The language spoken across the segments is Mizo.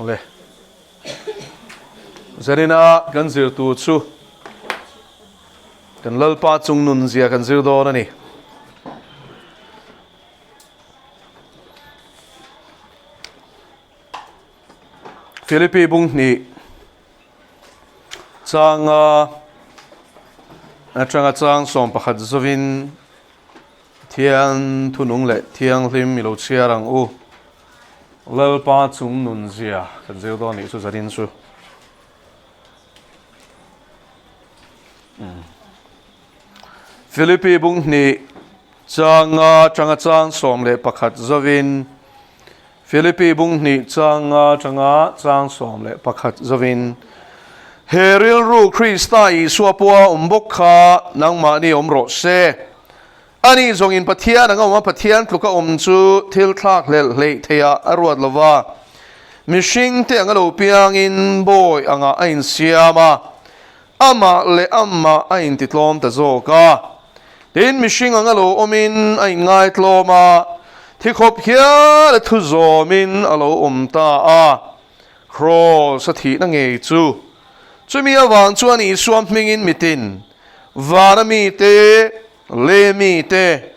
Awle. Zanina kan zir tur chu kan Lalpa chung nun zia kan zir dawn a ni. Philippi bung hnih changa atanga chang 11 zovin Pathian thunung leh thianghlim i lo chhiar ang u. Lalpa chung nun zia kan zir dawn nih chu zanin chu. Philippi bung hnih changa tanga chang 11 zovin Philippi bung hnih changa tanga chang 11 zovin He rilru Krista Isua pawha awm bawk kha nangmahni awm rawh se. Ani zawngin Pathian anga awm a, Pathian tluka awm chu thil thlak hlelh hleih theihah a ruat lo va. Mihring te anga lo piangin bawi angah a insiam a, amah leh amah a intitlawm ta zawk a. Tin, mihring anga lo awmin a inngaitlawm a, thi khawp hial a thu zawmin a lo awm ta a. Kraws a thihna ngei chu. Chumi avang chuan Isua hmingin mitin, vana mite, lei mite,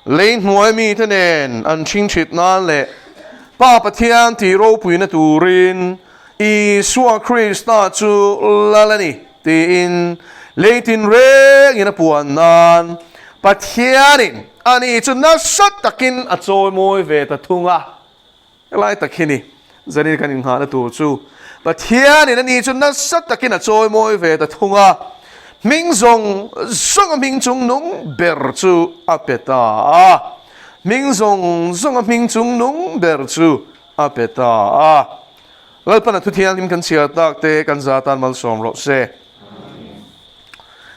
lei hnuai mite nen an chhingchhit nan leh Pa Pathian tih ropuina turin Isua Krista chu lal a ni tiin lei tinrengin a puan nan Pathianin ani chu nasa takin a chawimawi ve ta thung a. Helai tak hi ni zanin kan innghahna tur chu Pathianin ani chu nasa takin a chawimawi ve ta thung a, hming zawng zawnga hming chung nung ber chu a pe ta a, hming zawng zawnga hming chung nung ber chu a pe ta a. Lalpan a thu thianghlim kan chhiar tak te kan za tan malsawm rawh se.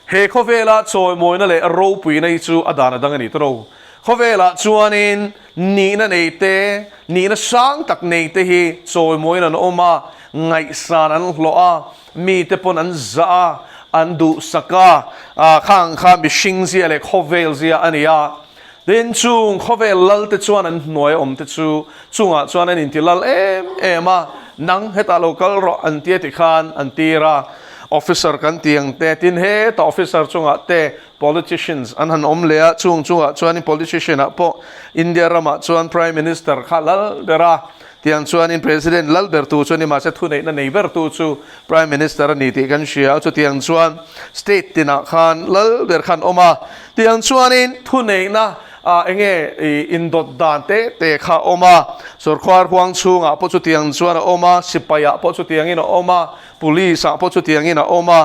He khawvela chawimawina leh ropuina hi chu a dan a dang a ni tawh. Khawvelah chuanin nihna nei te, nihna sang tak nei te hi chawimawin an awm a, ngaihsan an hlawh a, mite pawn an zah a, an duhsak a, khang kha mihring zia leh khawvel zia a ni a. Tin, chung khawvel lal te chuan an hnuai awm te chu chungah chuan an inti lal em em a, nang hetah lo kal rawh an tia tikhan an tir a, officer kan ti ang te, tin hetah officer chungah te politicians an han awm leh a, chung chungah chuanin politician ah pawh India ramah chuan Prime Minister kha lal ber a, tiang chuanin President lal ber tu chu a ni, mahse thuneihna nei ber tu chu Prime Minister a ni tih kan hria a, chutiang chuan state tinah khan lal ber khan awm a, tiang chuanin thuneihna ah enge indawt dan te te kha a awm a, sawrkhuar huang chhungah pawh chutiang chuan a awm a, sipaiah pawh chutiangin a awm a, police ah pawh chutiangin a awm a,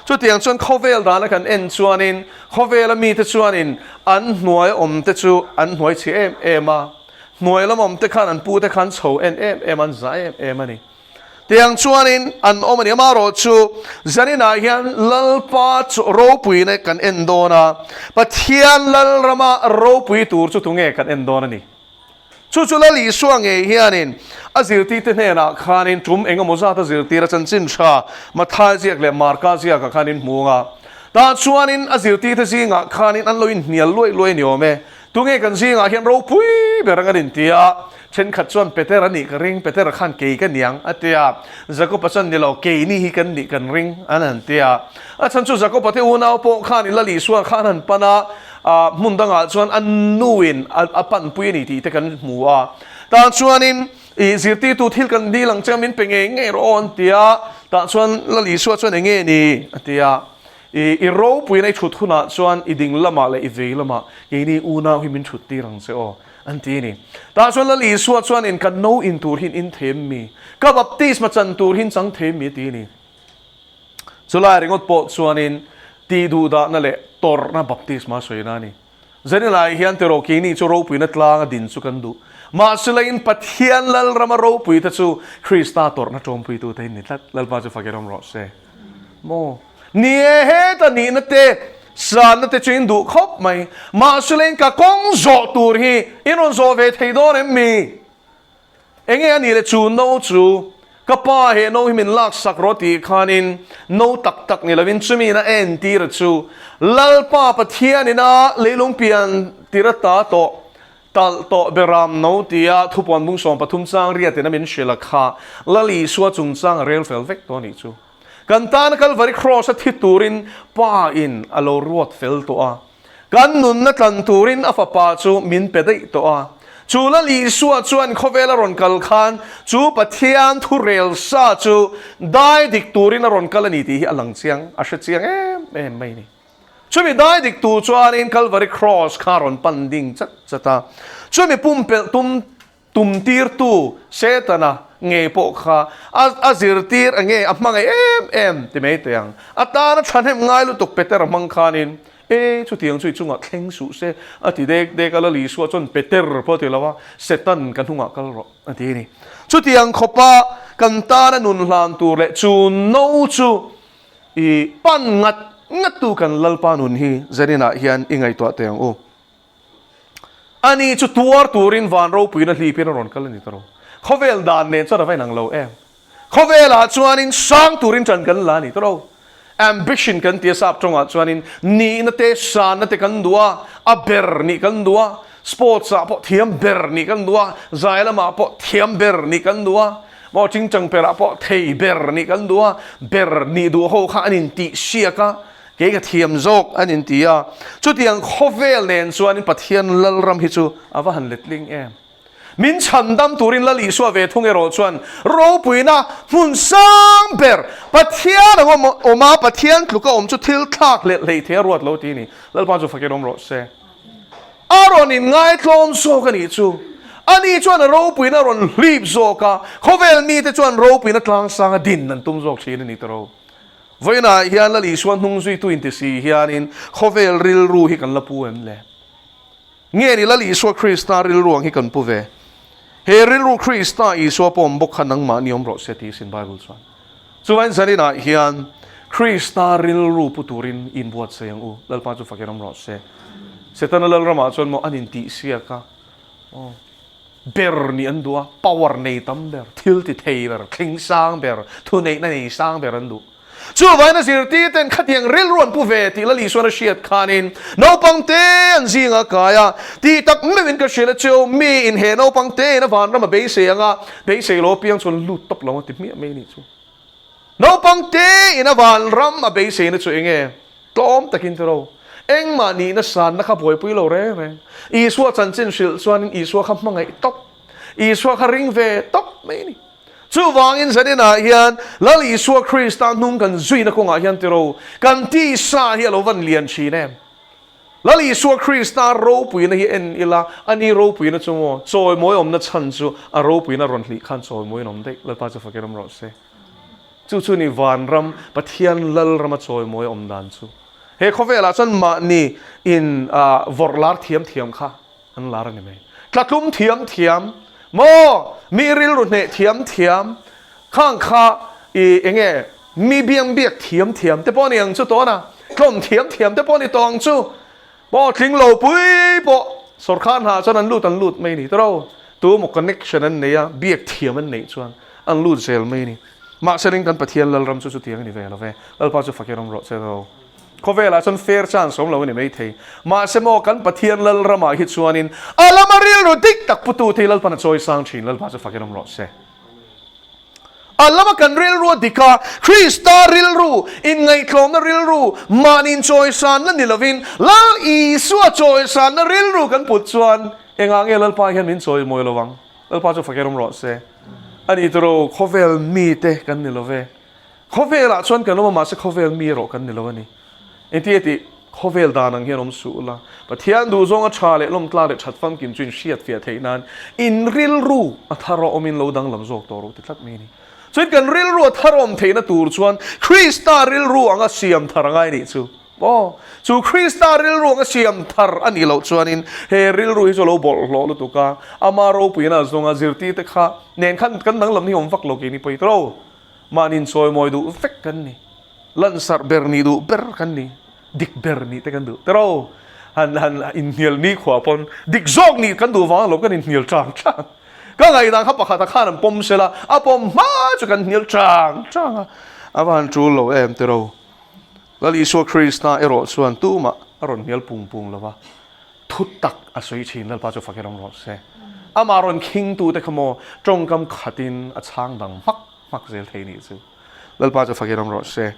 chutiang chuan khawvel dana kan en chuanin khawvela mite chuanin an hnuai awm te chu an hnuai chhe em em a, hnuai lam awm te khan an pu te khan chho en em em a, an zah em em a ni. Tiang chuanin an awm a ni. Amaherawhchu, zaninah hian Lalpa chu ropuina kan en dawn a, Pathian Lalrama ropui tur chu tunge kan en dawn a ni. Chu chu Lal Isua ngei hianin a zirtirte hnenah khanin tum eng emaw zata zirtir a chanchin tha Mathai ziak leh Marka ziakah khanin hmu ang a. Tah chuanin a zirtirte zingah khanin an lo inhnial luai luai ni awm e. Tunge kan zingah hian ropui ber ang an inti a, thenkhat chuan Peter a nih ka ring, Peter-a khan kei ka niang a ti a, Jakob-a chuan ni lo, keini hi kan nih kan ring an han ti a. A chhan chu Jakob-a te unau pawh khan i Lal Isua khan han pan a, hmun dangah chuan a nuin a panpui a ni tih te kan hmu a. Tah chuanin i zirtirtu thil kan dil ang che a, min pe ngei ngei rawh aw an ti a, tah chuan Lal Isua chuan enge ni a ti a. I i ropuina i thut hunah chuan i ding lamah leh i vei lamah keini unau hi min thut tir ang che aw, an ti a ni. Tah chuan Lal Isua chuanin ka no in tur hian in them mi, ka baptisma chan tur hian chang them mi a ti a ni. Chulai ringawt pawh chuanin tih duhdahna leh tawrhna baptisma a sawina a ni. Zenilai hian tiraw keini chu ropuina tlanga din chu kan duh. Mahselain Pathian Lalrama ropuite chu Krista tawrhna tawmpuitute in ni tlat. Lalpa chu fak erawm rawh se. Maw? Ni e, heta nihna te, sanna te chu in duh khawp mai. Mahselain ka kawng zawh tur hi in rawn zawh ve thei dawn em mi? Enge a nih le chu no chu ka pa he no hi min lak sak rawh tih khanin no tak tak ni lovin chumi in a entir chu Lalpa Pathian ina leilung pian tir ata tawh. Talh tawh beram no tia thupuan bung 13 chang riatin a min hrilh a kha Lal Isua chungchang a rel fel vek tawh a nih chu. Kan tana Kalvari Kraws a thi turin Pa in a lo ruat fel tawh a. Kan nunna tlan turin a fapa chu min pe daih tawh a. Chu Lal Isua chuan khawvel a rawn kal khan chu Pathian thu rel sa chu dai dik turin a rawn kal a ni tih hi a lang chiang, a hre chiang em em mai a ni. Chumi dai dik tur chuanin Kalvari Kraws kha a rawn pan ding chat chat a. Chumi pumpelh tum Tum tirtu Setana ngei pawh kha a a zirtir a nge a hmangaih em em ti mai teh ang. A tana thahnem ngai lutuk Petera hmang khanin, E, chutiang chu i chungah thleng suh se, a ti dek dek a, Lal Isua chuan Peter pawh a ti lo a, Setan ka hnungah kal rawh, a ti a ni. Chutiang khawpa kan tana nun hlan tur leh chu no chu i pan ngat ngattu kan Lalpa nun hi Zaninah hian i ngaihtuah teh ang u. Ani chu tuar turin van ropuina hlipin a rawn kal a ni ta ro. Khawvel dan nen chuan a va inang lo em. Khawvelah chuanin sang turin ṭan kan la a ni ta ro. Ambition kan ti a sap ṭawngah chuanin nihna te sanna te kan duh a, a ber nih kan duh a, sports ah pawh thiam ber nih kan duh a, zai lamah pawh thiam ber nih kan duh a, maw ṭingṭang perah pawh thei ber nih kan duh a, ber nih duh ho kha an intihsiak a, Kei ka thiam zawk an inti a, chutiang khawvel nen chuanin Pathian Lalram hi chu a va han letling em. Min chhandam turin Lal Isua ve thung erawh chuan ropuina hmun sang ber Pathian ang awm a, Pathian tluka awm chu thil thlak hlelh hlei thei a ruat lo ti a ni. Lalpa chu fakin awm rawh se. A rawn inngaitlawm zawk a nih chu. Ani chuan a ropuina a rawn hlip zawk a, khawvel mite chuan ropuina tlangsanga din an tum zawk thin a ni ta ro. Vawiinah hian Lal Isua hnung zuitu inti si hianin khawvel rilru hi kan la pu em le? Nge ni Lal Isua Krista rilru ang hi kan pu ve? He rilru Krista Isua pawh awm bawk kha nangmahni awm rawh se tih sin Bible chuan. Chuvain zaninah hian Krista rilru pu turin inbuatsaih ang u, Lalpa chu fakin awm rawh se. Setana Lalramah chuan maw an intihsiak a, aw. Ber nih an duh a, power nei tam ber, thil ti thei ber, thling sang ber, thuneihna nei sang ber an duh. Chuvangin a zirtir ten khatiang rilru an pu ve tih Lal Isuan a hriat khanin naupang te an zingah a kai a, tih tak meuhin ka hrilh a cheu, mi in he naupang te in a vanram a beisei anga beisei lo apiang chuan lut tawp lo a ti hmiah mai a nih chu. Naupang te in a vanram a beiseina chu enge? Tlawm takin tiro. Engmah nihna sanna kha buaipui lo reng reng. Isua chanchin hrilh chuanin Isua kha hmangaih tawp. Isua kha ring ve tawp mai a ni. Chuvangin zaninah hian Lal Isua Krista hnung kan zuina kawngah hian tiro, kan tisa hi a lo van lian thin em? Lal Isua Krista ropuina hi en ila, ani ropuina chu maw? Chawimawi awmna chhan chu a ropuina rawn hlih khan chawimawiin awm daih. Lalpa chu fakin awm rawh se. Chu chu ni vanram, Pathian Lalrama chawimawi awm dan chu. He khawvelah chuan mahni in vawrh lar thiam thiam kha an lar a ni mai. Tlatlum thiam thiam, maw mi rilru hneh thiam thiam, khang kha i enge mi biang biak thiam thiam te pawh a ni ang chu tawn a, tlawm thiam thiam te pawh a ni tawh ang chu. Maw tling lo pui pawh sawrkar hna chuan an lut an lut mai a ni tawh. Tu maw connection an nei a, biak thiam an neih chuan an lut zel mai a ni. Mahse kan Pathian Lalram chu chutiang a ni ve lo ve. Lalpa chu fakin awm rawh che tawh. Khawvelah chuan fair chance awm lo a ni maithei. Mahse maw kan Pathian Lalramah hi chuanin a lama rilru dik tak putu te hi Lalpan a chawi sang thin. Lalpa chu fakin awm rawh se. A lama kan rilru a dik a, Krista rilru, inngaihtlawmna rilru, mahni inchawisanna ni lovin Lal Isua chawisanna rilru kan put chuan engah nge Lalpa hian min chawimawi lo ang? Lalpa chu fakin awm rawh se. A ni tawh khawvel mite kan ni lo ve. Khawvelah chuan kan awm a, mahse khawvel mi erawh kan ni lo a ni. Engti tih khawvel dan ang hian awm suh ula, Pathian duhzawng a tha leh lawmtlak leh that famkim chu in hriat fiah theih nan in rilru a thar a awmin lo danglam zawk tawh rawh ti tlat mai a ni. Chuan kan rilru a thar awm theihna tur chuan Krista rilru anga siam thar a ngai nih chu. Aw, chu Krista rilru anga siam thar a nih loh chuanin he rilru hi chu a lo bawlhhlawh lutuk a, ama ropuina zawnga zirtirte kha nen khan kan danglam hi awm vak lo keini pawi tawh lo. Mahni inchawimawi duh vek kan ni. Lansarh ber nih duh ber kan ni. Dik ber nih te kan duh tawh. Han han inhnial ni khuah pawn dik zawk nih kan duh vang alawm kan inhnial chang chang. Ka ngaihdan kha pakhat a khan an pawm sela, a pawm hma chu kan hnial chang chang a. A va han tul lo em tiro. Lal Isua Krista erawh chuan tumah a rawn hnial pung pung lo va. Thu tak a sawi thin, Lalpa chu fak i rawng rawh se. Amah rawn khingtute kha maw tawngkam khatin a chhang dang hmak hmak zel thei nih chu. Lalpa chu fak i rawng rawh se.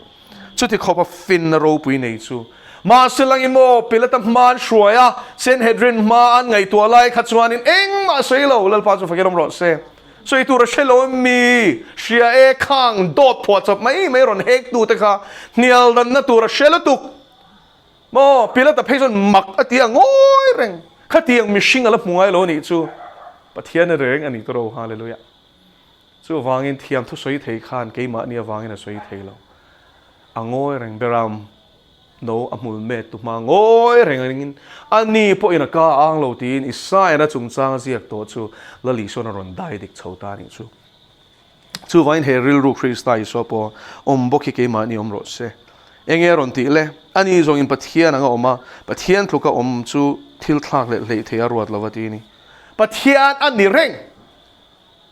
Chuti khawpa finna ropui nei chu. Mahse langin maw Pilata hma an hruai a, Sanhedrin hma an ngaihtuah lai kha chuanin engmah a sawi lo, Lalpa chu fak i rawng rawh se. Sawi tur a hre lo em mi? Hria e, khang dawt phuah chawp mai mai rawn hektute kha hnial danna tur a hre lutuk. Maw? Pilata phei chuan mak a ti a, ngawi reng. Khatiang mihring a la hmu ngai lo a nih chu. Pathian a reng a ni tawh Hallelujah. Chuvangin thiam thu sawi thei khan keimahni avangin a sawi thei lo. A ngawi reng beram no a hmul met tu hma ngawi reng ringin a ni pawhin a ka ang lo tiin Isaiah-na chungchang a ziak tawh chu Lal Isuan a rawn dai dik chho ta a nih chu. Chuvangin he rilru Krista Isua pawh awm bawk hi keimahni awm rawh se. Enge a rawn tih le? Ani zawngin Pathian anga awm a, Pathian tluka awm chu thil thlak leh hleih thei a ruat lo va ti a ni. Pathian a ni reng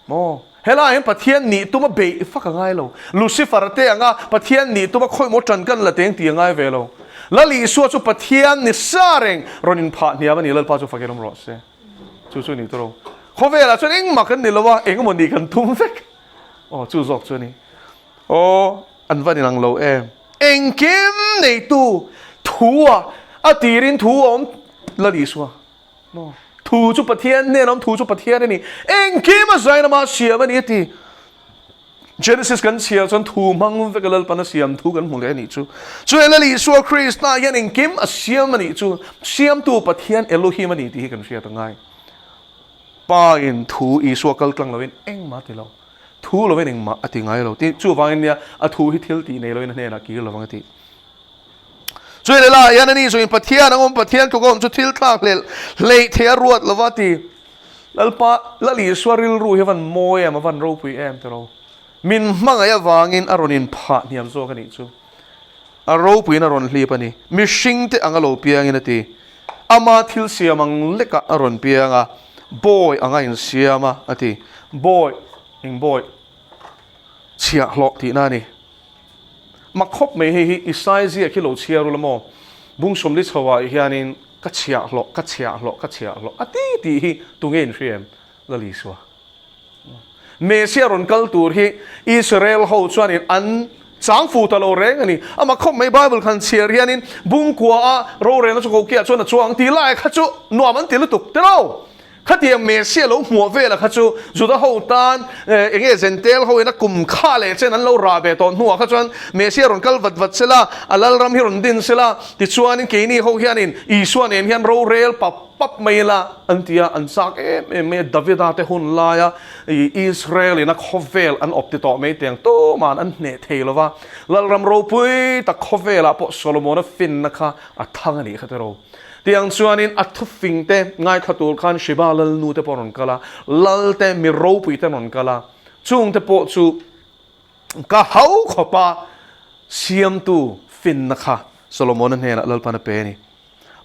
maw? Helaiah hian Pathian nih tuma beih fak a ngai lo. Lucifer te anga Pathian nih tuma khawi maw ṭan kan la teng tih a ngai ve lo. Lal Isua chu Pathian ni sa reng rawn inphah hniam a ni, Lalpa chu fakin awm rawh se. Chu chu ni tawh Khawvelah chuan engmah kan ni lo a, engemaw ni kan tum vek. Aw, chu zawk chu a ni. Aw, an va inang lo em. Engkim neitu thu a, a tirin thu a awm Lal Isua. Maw? Thu chu Pathian hnen a awm, thu chu Pathian a ni. Engkim a zain ama siam a ni a ti. Genesis kan chhiar chuan thu hmang vek a Lalpan a siam thu kan hmu leh a nih chu. Chuan Lal Isua Krista hian engkim a siam a nih chu Siamtu Pathian Elohim a ni tih hi kan hriat a ngai. Pa in thu Isua kal tlang loin engmah a ti lo. Thu loin engmah a ti ngai lo. Tin, chuvangin nia a thu hi thil tih nei loin a hnenah kir lovang a ti. Chuan helaiah hian ani chuan Pathian ang awm Pathian tluk a awm chu thil thlak hlelh hleih theih a ruat lova ti. Lalpa, Lal Isua rilru hi a van mawi em, a van ropui em tiraw? Min hmangaih avangin a rawn inphah hniam zawk a nih chu. A ropuiin a rawn hlip a ni. Mihringte ang a lo piangin a ti. Ama thil siam ang lekah a rawn piang a, bawi anga insiam a, a ti. Bawi, eng bawi? Chhiahhlawh tihna a ni. Mak khawp mai hei hi Isai ziak hi lo chhiar ula maw? Bung sawmli chho ah hianin ka chhiahhlawh, ka chhiahhlawh, ka chhiahhlawh a ti tih hi tunge in hria em? Lal Isua. Mesia rawn kal tur hi Israel ho chuanin an chang fu ta lo reng a ni. A mak khawp mai Bible khan chhiar hianin bungkua a rorelna chu kokiah chuan a chuang tih lai kha chu nuam an ti lutuk tilo. Khatiang Messia lo hmuah vela kha chu Juda ho tan eng nge Zentel ho ina kum kha leh chen an lo rah ve tawh hnuah kha chuan Messia rawn kal vat vat sela, a lalram hi rawn din sela, tichuanin keini ho hianin Isua nen hian rorel pap pap mai ila an ti a, an chak em em mai a, Davida te hun laia Israel ina khawvel an awp ti tawh mai tiang tuma'n an hneh thei lova, lalram ropui tak khawvelah pawh Solomona finna kha a thang a nih kha tiraw. Tiang chuanin a thufing te ngaithla tur khan Shiba lalnu te pawh a rawn kal a, lal te mi ropui te an rawn kal a, chung te pawh chu ka hau khawpa siamtu finna kha Solomona hnenah Lalpan a pe a ni.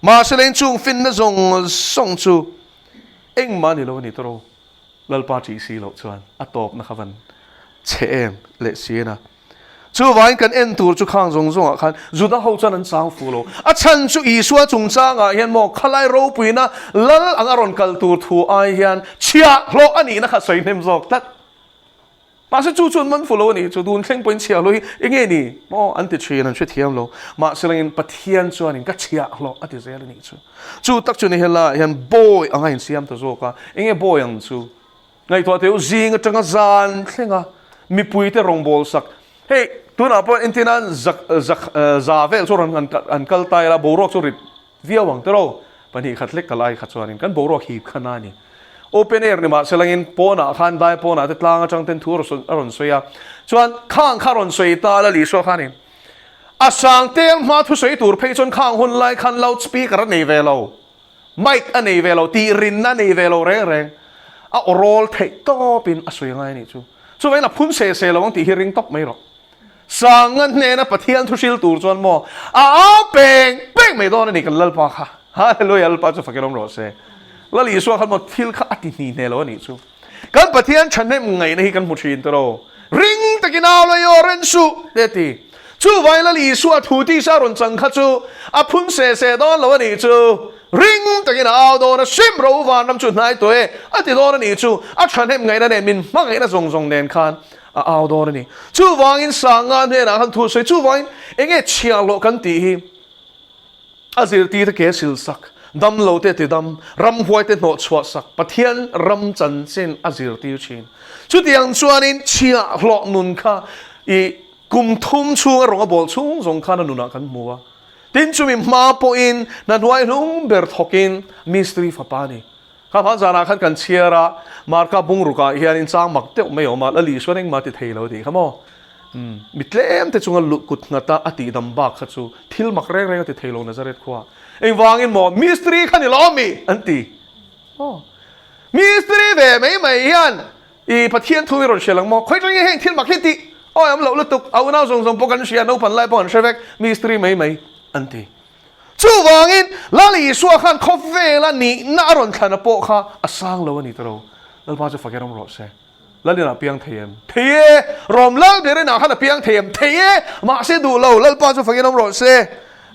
Mahse leng chung finna zawng zawng chu engmah ni lo a ni tawh ro. Lalpa ṭih si loh chuan a tawpna kha van chhe em leh si a na. Chuvangin kan en tur chu khang zawng zawngah khan Juda ho chuan an chang fu lo. A chhan chu Isua chungchangah hian maw khalai ropuina lal anga rawn kal tur thu ai hian chhiahhlawh a nihna kha sawi hnem zawk tlat. Mahse chu chu an man fu lo a nih chu, tun thleng pawhin chhiahhlawh hi enge ni maw an ti thin, an hrethiam lo. Mahse langin Pathian chuanin ka chhiahhlawh a ti zel a nih chu. Chu tak chu ni helaiah hian bawi anga insiam ta zawk a, enge bawi ang chu? Ngaihtuah teh u, zing atanga zan thlenga mipuite rawngbâwl sak. Hei, tunah pawh entir nan zak zak za vel chu rawn an kal ta ila, boruak chu rit viau ang tiraw? Pahnih khat hlek ka lai kha chuanin kan boruak hip kha na a ni. Open air ni mah se langin pawnah khan dai pawnah te tlang atang ten thu a rawn sawi a, chuan khang kha rawn sawi ta la Lisua khanin a sang tel hma thusawi tur phei chuan khang hun lai khan loud speaker a nei ve lo. Mic a nei ve lo, tih rinna a nei ve lo reng reng. A aw rawl theih tawpin a sawi ngai a nih chu. Chuvangin a phun se se lo ang tih hi ring tawp mai rawh. Sanga hnena Pathian thu hril tur chuan maw a au peng peng mai dawn a ni kan Lalpa kha. Hallelujah Lalpa chu fakin awm rawh se. Lal Isua khan maw thil kha a ti hni hne lo a nih chu. Kan Pathian thahnem ngaihna hi kan hmu thin tawh. Ring takin au la i aw ren suh te a ti. Chuvangin Lal Isua thu tisa rawn chang kha chu a phun se se dawn lo a nih chu. Ring takin a au dawn a, Sim ro vanram chu hnai tawh e, a ti dawn a nih chu. A thahnem ngaihna nen, min hmangaihna zawng zawng nen khan a au dawn a ni. Chuvangin Sanga hnenah khan thu a sawi. Chuvangin eng nge chhiahhlawh kan tih hi? A zirtirte ke silsak, damlote tidam, ramhuaite hnawhchhuahsak, Pathian ram chanchin a zirtir thin. Chutiang chuanin chhiahhlawh nun kha i kum thum chhunga rawng a bawl chhung zawng khan a nunah kan hmu a. Tin, chumi hma pawhin hna hnuai hlung ber thawkin mistiri fapa a ni. Kha hma zanah khan kan chhiar a, Marka bungrukah hianin chang mak deuh mai a awm a, Lali chuan engmah ti thei lo a tih kha maw? Umm, mi tlem te chunga luh kut nghata a tihdam bak kha chu thil mak reng reng a ti thei lo Nazareth khua. Engvangin maw mistiri kha ni lo ami? an ti. Aw, mistiri ve mai mai hian i Pathian thu i rawn hria lang maw? Khawi tangin heng thil mak hi tih awi awm loh lutuk, a unau zawng zawng pawh kan hria, naupan lai pawh an hre vek, mistiri mai mai an ti. Chuvangin, Lal Isua khan khawvela nihna a rawn thlana pawh kha a sang lo a ni ta lo. Lalpa chu fak erawm rawh se. Lalin a piang thei em? Thei e! Rawm Lal berin ah khan a piang thei em? Thei e! Mahse duh lo, Lalpa chu fak erawm rawh se.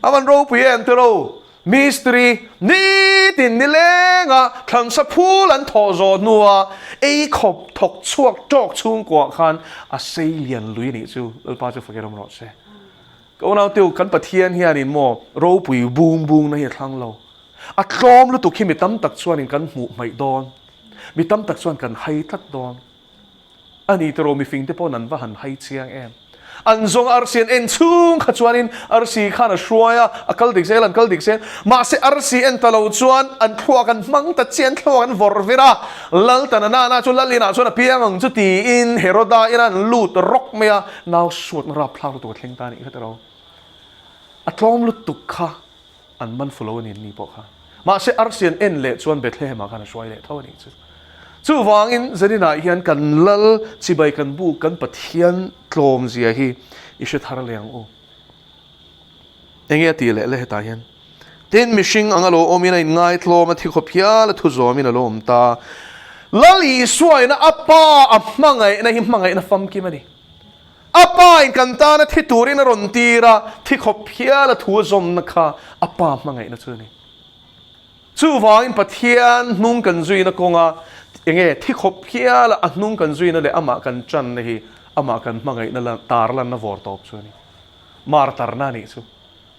A van ropui em ti ro? Mistiri, nitin nilenga thlansa phul an thawh zawh hnua ei khawp thawk chhuak tawk chhungkuah khan a sei lian lui nih chu Lalpa chu fak erawm rawh se. Ka unauteu, kan Pathian hianin maw ropui bung bungna hi a thlang lo. A tlawm lutuk hi mi tam tak chuanin kan hmuh hmaih dawn. Mi tam tak chuan kan hai tlat dawn. A ni tiraw mifingte paw'n an va han hai chiang em. An zawng arsi an en chhung kha chuanin arsi khan a hruai a, a kal dik zel, an kal dik zel. Mahse arsi en ta lo chuan an thluak an hmang ta chiah, an thluak an vawrh vir a. Laltana nana chu Lalina chuan a piang ang chu tiin Heroda ina an lut rawk mai a. Nau suatna rapthlak lutuk a thleng ta a nih kha tiraw. A tlawm lutuk kha an man fu lo a ni an ni pawh kha. Mahse arsi an en leh chuan Bethlehem ah khan a hruai leh tho a nih chu. Chuvangin Zaninah hian kan Lal chibai kan buk kan Pathian tlawm zia hi i hre thar leh ang u. Enge a tih leh le hetah hian? Tin, mihring anga lo awmin a inngaitlawm a, thi khawp hial a thu zawmin a lo awm ta. Lal Isuaina a Pa a hmangaihna hi hmangaihna famkim a ni. A Pa in kan tana thi turin a rawn tir a, thi khawp hial a thu a zawmna kha a Pa hmangaihna chu a ni. Chuvangin Pathian hnung kan zuina kawnga enge thi khawp hiala a hnung kan zuina leh amah kan channa hi amah kan hmangaihna la tarlanna vawr tawp chu a ni. Martarna a nih chu.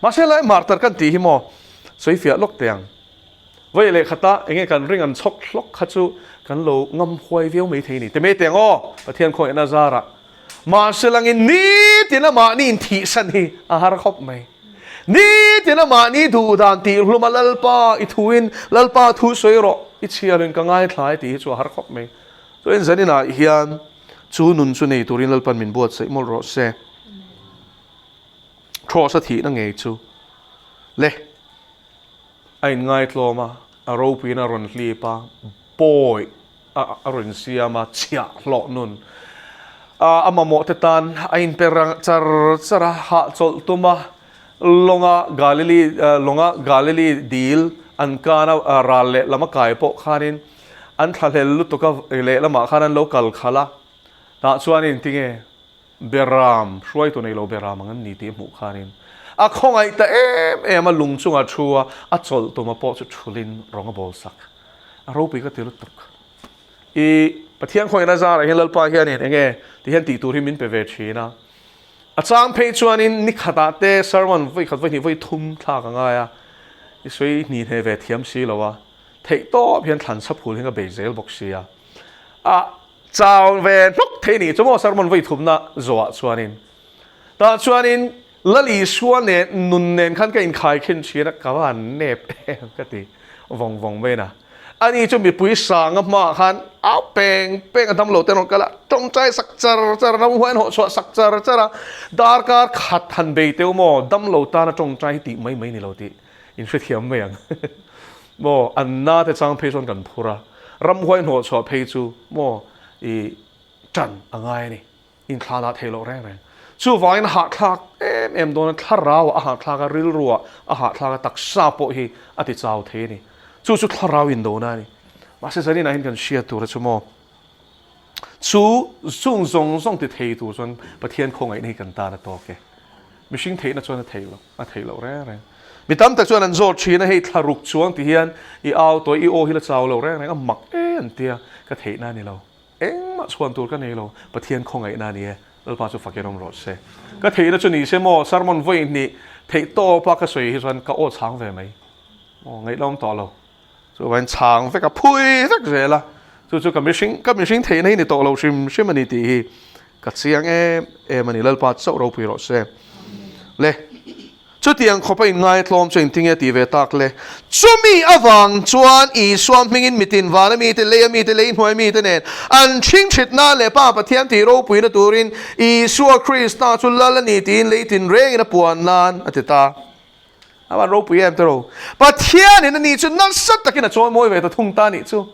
Mahse lai martar kan tih hi maw sawi fiah lawk teh ang. Vawi leh khata enge kan ring an chhawk hlawk kha chu kan lo ngam huai viau mai thei ni. Ti mai teh ang aw, Pathian khawngaihna zarah. Mahse langin nitin a mahni inthihsan hi a har khawp mai. Nitin a mahni duh dan tih hlum a Lalpa i thuin Lalpa thu sawi rawh i chhiarin ka ngaithla e tih hi chu a har khawp mai. Chuan zaninah hian chu nun chu nei turin Lalpan min buatsaih mawlh rawh se. Cross a thihna ngei chu le a inngaitlawm a, a ropuiin a rawn hlip a, pawi a a rawn siam a, chhiahhlawh nun a mamawh te tan a inpe char char a, hahchawlh tum a, lawnga Galili lawnga Galili dil an kan a ral leh lam a kai pawh khanin an thlahlel lutuk a lehlamah khan an lo kal khalh a, tah chuanin tinge Beram, hruaitu nei lo beram ang an ni tih hmuh khanin a khawngaih ta em em a, lung chungah thu a, a chawlh tuma pawh chu thulin rawng a bawl sak. A ropui ka ti lutuk. I Pathian khawngaihna zarah hian Lalpa hianin eng nge ti hian tih tur hi min pe ve thin a. A chang phei chuanin ni khatah te sermon vawi khat vawi hnih vawi thum thlak a ngai a, i sawi hni hne ve thiam si lo a, theih tawp hian thlan saphul hi ka bei zel bawk si a. A Chau ve hnawk thei ni chu maw sermon vawi thumna zawhah chuanin tah chuanin Lal Isua nen nun nen khan ka inkhai khin thin a, ka va han nep em ka ti vawng vawng mai na. Ani chu mipui sanga hmaah khan au peng peng a damlo te rawn kal a, tawngtai sak char char ram huai an hawh chhuah sak char char a, darkar khat han bei teu maw damlo tana tawngtai hi tih mai mai ni lo tih inhrethiam mai ang. Maw an na te chang phei chuan kan phur a, ramhuai hnawh chhuah phei chu maw i tan a ngai a ni, inthla dah thei loh reng reng. Chuvangin a hahthlak em em dawn a, thlarau ah a hahthlak a, rilru ah a hahthlak a, taksa pawh hi a ti chau thei a ni. Chu chu thlarau indona a ni. Mahse zaninah hian kan hriat tur a chu maw, chu chung zawng zawng ti thei tur chuan Pathian khawngaihna hi kan tan a tawk e. Mihring theihna chuan a thei lo, a thei loh reng reng. Mi tam tak chuan an zawt thin a, hei thla ruk chuang ti hian i au tawh, i aw hi la chau lo reng reng a mak e an tia, ka theihna a ni lo. Engmah chhuan tur ka nei lo, Pathian khawngaihna a ni e, Lalpa chu fakin awm rawh se. Ka theihna chu ni se maw, sermon vawi hnih theih tawpa ka sawi hi chuan ka aw chhang ve mai. Aw, ngaihna awm tawh lo. Chuvain chhang vek a, phui vek zel a, chu chu ka mihring, ka mihring theihna hi ni tawh lo hrim hrim a ni tih hi ka chiang em em a ni, Lalpa chauh ropui rawh se. Le, chutiang khawpa inngai tlawm chu engtinge tih ve tak le? Chumi avang chuan Isua hmingin mitin vana mite, leia mite, lei hnuai mite nen an ṭhingṭhit nan leh Pa Pathian tih ropuina turin Isua Krista chu Lal a ni tiin lei tinrengin a puan nan a ti ta. A van ropui em tiraw? Pathianin ani chu nasa takin a chawi mawi ve ta thung ta anih chu.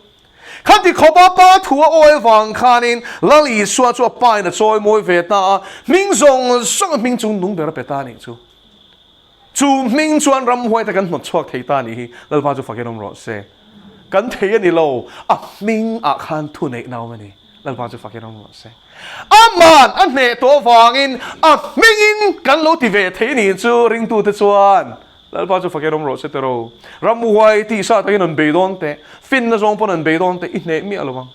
Khati khawpa Pa thu a awi avang khanin Lal Isua chu a Pa in a chawi mawi ve ta a, hming zawng zawng a hming chung nung ber a pe ta anih chu. Chu hming chuan ramhuai te kan hnawt chhuak thei ta anih hi, Lalpa chu fakin awm rawh se. Kan thei a ni lo, a hming ah khan thuneihna awm a ni. Lalpa chu fakin awm rawh se. Aman a hneh tawh avangin a hmingin kan lo ti ve thei ni chu ringtute chuan Lalpa chu fakin awm rawh se tiraw. Ramhuai tihsa takin an bei dawn teh, finna zawng pawn an bei dawn teh i hneh miah lo ang.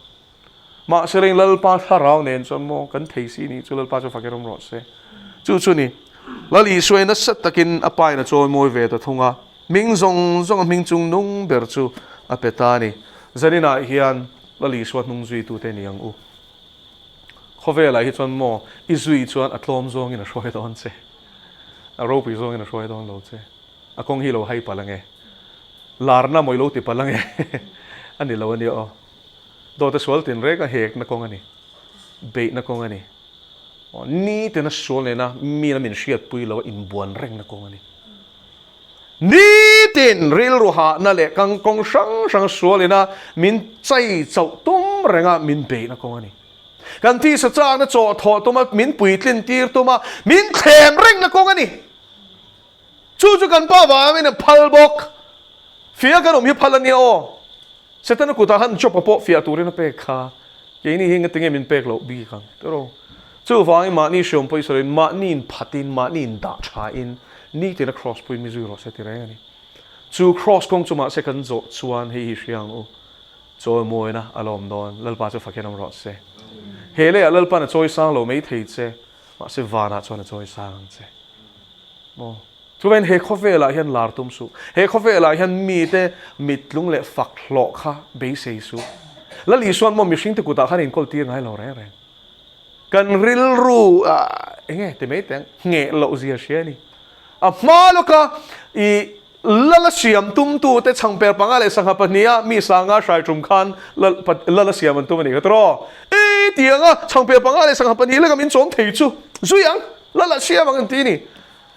Mahse reng Lalpa thlarau nen chuan maw kan thei si ni chu Lalpa chu fakin awm rawh se. Chu chu ni Lal Isuai nasa takin a pa in a chawi mawi ve ta thung a, hming zawng zawng a hming chung nung ber chu a pe ta a ni. Zaninah hian Lal Isua hnung zuitute ni ang u. Khawvelah hi chuan maw i zui chuan a tlawm zawngin a hruai dawn che, a ropui zawngin a hruai dawn lo che. A kawng hi lo hai palh ange, larna maw i lo ti palh ange a ni lo a nia aw. Dawta sual tinreng a hekna kawng a ni, beihna kawng a ni. Nitena sual nena mi la min hriatpui lo a inbuan rengna kawng a ni. Nitin rilru hahna leh kangkawng hrang hrang sualina min chai chauh tum renga min beihna kawng a ni. Kan tisa chakna chaw thawh tuma min puitlin tir tuma min thlem rengna kawng a ni. Chu chu kan pa vangin a phal bawk. Fia kan awm hi phal a nia aw. Setana kutah khan Job-a pawh fiah turin a pek kha. Keini hi ngatinge min pek loh bik ang tiraw? Chuvangin mahni hriawm pawh i sawiin mahni inphatin, mahni indah thain nitin a cross puiin mi zui rawh se ti reng a ni. Chu cross kawng chu mahse kan zawh chuan hei hi hria ang u, chawimawina a lawm dawn, Lalpa chu fakin awm rawh se. He leiah Lalpa'n a chawi sang lo mai thei che, mahse vanah chuan a chawi sang ang che. Maw? Chuvain he khawvelah hian lar tum suh. He khawvelah hian mite mittlung leh fak hlawh kha beisei suh. Lal Isuan maw mihringte kutah khan inkawl tir ngai lo reng reng. Kan rilru eng nge ti mai teng ngheh loh zia hria a ni. A hma lawka i Lala siam tumtute chhangper panga leh sangha pahniha mi sanga hrai tum khan Lala siam an tum a nih kha tiraw? I tianga chhangper panga leh sangha pahnih leka min chawm thei chu zui ang, Lala siam ang an ti a ni.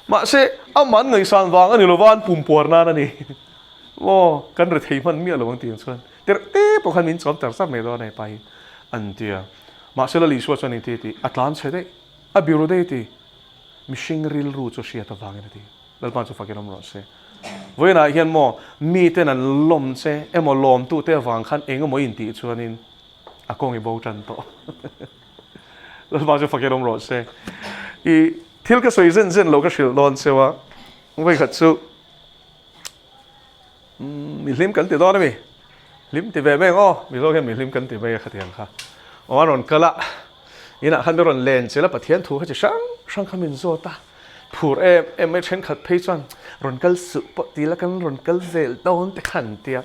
Mahse, amah an ngaihsan vang a ni lova, an pumpuar nan a ni. Maw, kan ri thei hman miah lo ang tih chuan tirh te pawh khan min chawm tar char mai dawn a ni pa hi an ti a. Mahse, Lal Isua chuan engti a ti? A tlan chhe daih, a biru daih a ti. Mihring rilru chu hriat avangin a ti. Lalpa chu fakin awm rawh se. Vawiinah hian maw, miten an lawm che emaw lawmtute avang khan eng emaw intih chuanin a kawng i bo tan tawh. Lalpa chu fakin awm rawh se. I thil ka sawi zen zen lo ka hrilh dawn cheu a, vawikhat chu mi hlim kan ti dawn a mi? Hlim ti ve mai ang aw, Mizo hian mi hlim kan ti mai a khatiang kha. Aw a rawn kal a, inah khan mi rawn len chilh a, Pathian thu kha chi hrang hrang kha min zawt a, phur em em mai thenkhat phei chuan rawn kal suh pawh ti la kan rawn kal zel dawn te kha an ti a.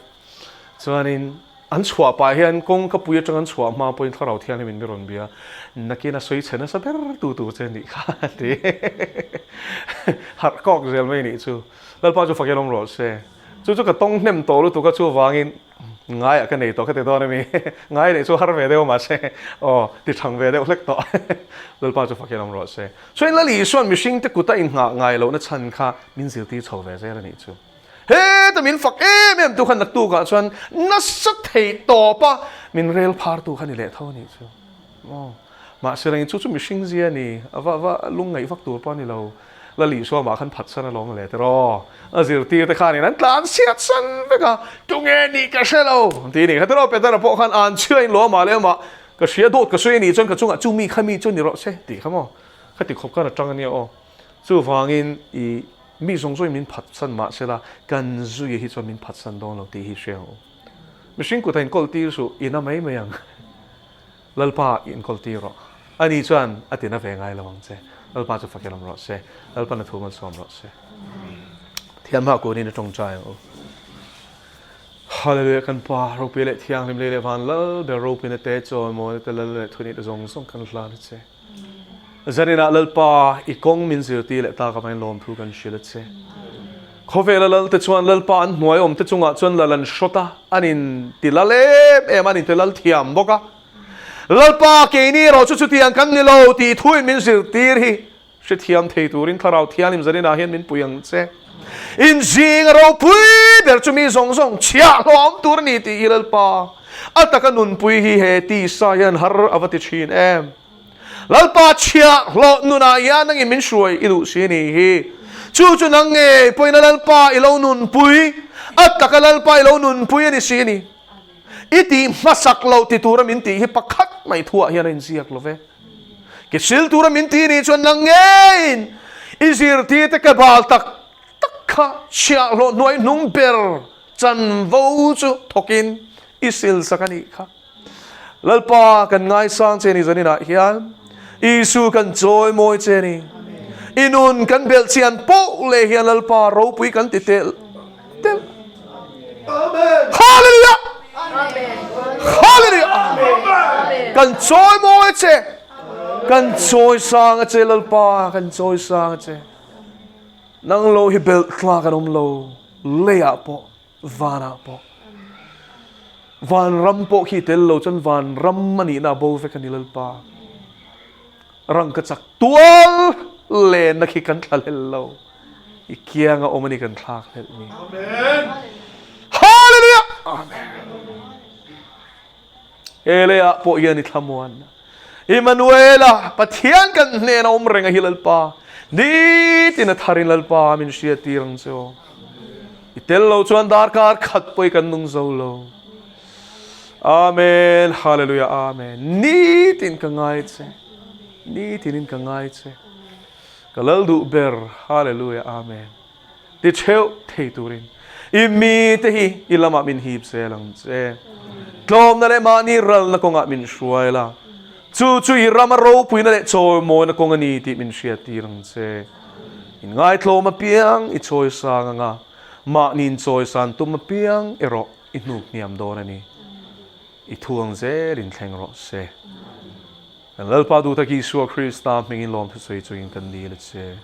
Chuanin an chhuah pah hian kawngka pui atang an chhuah hma pawhin Thlarau Thianghlim in mi rawn bia, nakin a sawi chhe nasa ber tu tur che nih kha a ti. Harh kawk zel mai nih chu. Lalpa chu fakin awm rawh se. Chu chu ka tawng hnem tawh lutuk a chuvangin ngaiah ka nei tawh ka ti dawn a mi. Ngai neih chu har ve deuh mahse aw ti thang ve deuh hlek tawh. Lalpa chu fakin awm rawh se. Chuan Lal Isuan mihringte kuta inngah ngai lohna chhan kha min zirtir chho ve zel a nih chu. Heta min fak em em tu khan naktukah chuan nasa thei tawp a min rel phar tu kha ni leh tho a nih chu. Aw, mahse reng chu chu mihring zia a ni, a va va lungngaih vak tur pawh a ni lo. Lal Isua mah khan phatsan a lawm le tiraw. A zirtir te khanin an tlan chhiat san vek a, tunge nih ka hre lo an ti a ni kha tiraw. Petera pawh khan an chhia in lawm ah leh amah ka hria dawt ka sawi a nih chuan ka chungah chu mi kha mi chu ni rawh se tih kha maw. Khati khawp khan a tang a nia aw. Chuvangin i. Mi zawng zawngin min phatsan mah sela, kan zuia hi chuan min phatsan dawn lo tih hi hria ang u. Mihring kut a inkawl tir suh, i na mai mai ang. Lalpa i inkawl tir rawh. Ani chuan a tina ve ngai lo ang che. Lalpa chu fakin awm rawh se. Lalpan a thu malsawm rawh se. Thian hma kunin a tawngtai ang u. Hallelujah kan Pa ropui leh thianghlim lei leh van lal ber ropuina te chawimawina te lal leh thunihna zawng zawng kan hlan a che. Zaninah Lalpa i kawng min zirtir leh tak avangin lawmthu kan hrilh a che. Khawvela lal te chuan Lalpa an hnuai awm te chungah chuan lal an hrawt a, an in ti lal em em a, an in ti lal thiam bawk a. Lalpa keini erawh chu chutiang kan ni lo tih thuin min zirtir hi hrethiam thei turin Thlarau Thianghlim zaninah hian min pui ang che. Inzing a ropui ber chu mi zawng zawng chhiahhlawh a awm tur a ni tih hi Lalpa a taka nunpui hi he tisa hian har a va ti thin em. Lalpa chhiahhlawh nunah hian nangin min hruai i duh si ni hi. Chu chu nang ngei pawhin a Lalpa i lo nunpui, a taka Lalpa i lo nunpui a ni si a ni. I tih hmasak loh ti tura min tih hi pakhat mai thuah hian a inziak lo ve. Ke sil tura min ti nih chuan nang ngeiin i zirtirte ke bal tak tak kha chhiahhlawh hnuai hnung ber chanvo chu thawkin i sil sak a nih kha. Lalpa kan ngaisang che ni zaninah hian Isu kan chawi mawi che ni. I nun kan belh chian poh leh hian Lalpa ropui kan ti telh telh. Hallelujah! Hallelujah! Amen. Kan chawi mawi che. Kan chawi sang a che Lalpa, kan chawi sang a che. Nang lo hi belh tlak an awm lo, leiah pawh, vanah pawh. Vanram pawh khi tel lo chuan vanram a nihna a bo vek a ni Lalpa. Rangka chak tual lenna khi kan thla hlel lo. I kianga awm a ni kan thlak hlelh ni. Amen. Hallelujah. Amen. He leiah pawh hian i thlamuan. Immanuela Pathian kan hnen a awm reng a hi Lalpa. Nitin a tharin Lalpa min hriat tir ang che aw. I tel lo chuan darkar khat pawh i kan nung zo lo. Amen. Hallelujah. Amen. Nitin ka ngai che. Nitinin ka ngai che. Ka lal duh ber, Hallelujah Amen. Ti theuh thei turin i mite hi i lamah min hip zel ang che. Tlawmna leh mahni ralna kawngah min hruai la, chu chu i rama ropuina leh chawimawina kawng a ni tih min hriattir ang che. Inngaitlawm apiang i chawisang anga mahni inchawisan tum apiang erawh i hnuk hniam dawn a ni. I thuang zelin thleng rawh se. Kan Lalpa duhtak Isua Krista hmingin lawmthu sawi chungin kan dil a che.